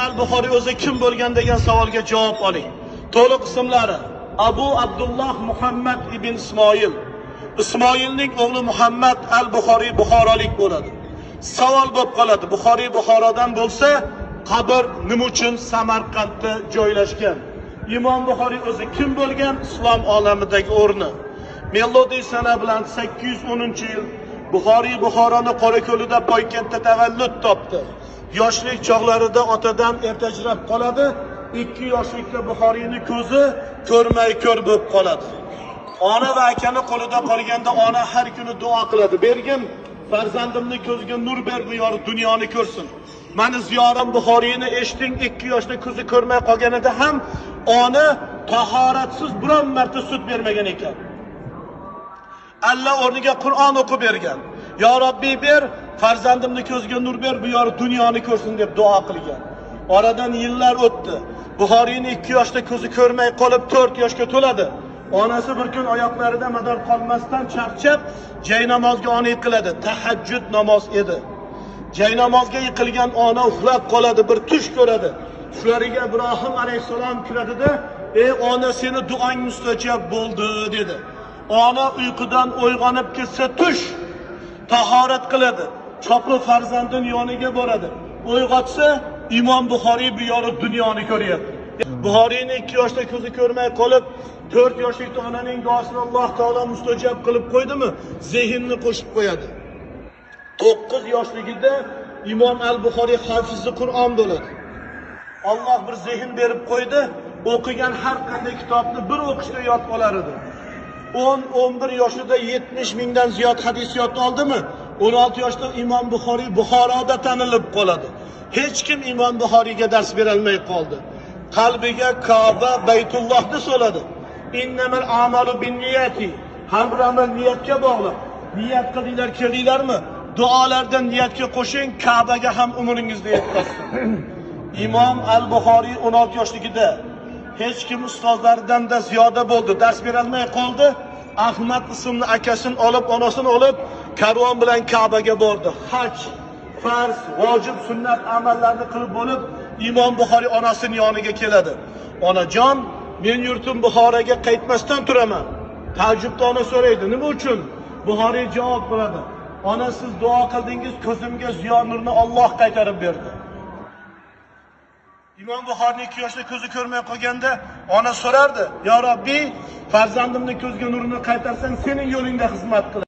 al-Buxoriy o'zi kim bo'lgan degan savolga javob oling. To'liq ismlari Abu Abdulloh Muhammad ibn Ismoil. Ismoilning o'g'li Muhammad al-Buxoriy buxorolik bo'ladi. Savol bo'lib qoladi. Buxoriy Buxorodan bo'lsa, qabr nima uchun Samarqandda joylashgan? Imom Buxoriy o'zi kim bo'lgan? Islom olamidagi o'rni. Melodiy sana bilan 810-yil Buxoriy Buxoroni Qorako'lida Poykentda tavallud topdi. Yoshlik chog'larida otadan ertajrab qoladi. 2 yoshlikda Buxoriyning ko'zi ko'rmay ko'r bo'lib qoladi. Ona va akani qo'lida qolganda ona har kuni duo qiladi. Bergin farzandimni ko'ziga nur ber, bu yor dunyoni ko'rsin. Mani ziyorim Buxoriyni eshiting, 2 yoshda ko'zi ko'rmay qolganida ham ona tahoratsiz biron marta sut bermagan ekan. Alla o'rniga Qur'on o'qib bergan. Yo Robbi ber, farzandimni ko'ziga nur ber, bu yor dunyoni ko'rsin deb duo qilgan. Oradan yillar o'tdi. Buxoriyni 2 yoshda ko'zi ko'rmay qolib 4 yoshga to'ladi. Onasi bir kun oyoqlarida mador qolmasdan charchab jaynamozga ona yiqiladi. Tahajjud namoz edi. Jaynamozga yiqilgan ona uxlab qoladi, bir tush ko'radi. Tushlariga Ibrohim alayhissalom kiradida, "Ey ona, seni duong mustajab bo'ldi" dedi. Ona uyqudan uyg'onib ketsa tush, tahorat qiladi. Chopib farzandining yoniga boradi. Uyg'otsa Imom Buxoriy bu yorug' dunyoni ko'ryapti. Buxoriyni 2 yoshda ko'zi ko'rmay qolib, 4 yoshlikda onaning duosini Alloh taolo mustajab qilib qo'ydimi? Zehnni qo'shib qo'yadi. 9 yoshligida Imom al-Buxoriy hafizi Qur'on bo'ladi. Alloh bir zehn berib qo'ydi, o'qigan har qanday kitobni bir o'qishda yod olar edi. 10-11 yoshida 70 mingdan ziyod hadis yod oldimi? 16 yoshda Imom Buxoriy Buxoroda tanilib qoladi. Hech kim Imom Buxoriyga dars berolmay qoldi. Qalbiga Ka'ba, Baytullohni soladi. Innamal a'malu binniyati. Har bir amal niyatga bog'liq. Niyat qildinglar, keldinglarmi? Duolardan niyatga qo'shing, Ka'baga ham umringizni yetkazsin. Imom al-Buxoriy 16 yoshligida hech kim ustozlaridan da ziyoda bo'ldi, dars berolmay qoldi. Ahmad ismli akasini olib, onasini olib, karvon bilan Ka'baga bordi. Haj, farz, vojib, sunnat amallarni qilib bo'lib, Imom Buxoriy onasining yoniga keladi. Onajon, men yurtim Buxoroga qaytmasdan turaman. Ta'jubda ona so'raydi, nima uchun? Buxoriy javob qiladi. Ona, siz duo qildingiz, ko'zimga ziyo nurni Alloh qaytarib berdi. Imom Buxoriyning 2 yoshda ko'zi ko'rmay qolganda ona so'rardi: "Ya Robbi, farzandimni ko'zga nurini qaytarsang, sening yo'lingda xizmat qilay."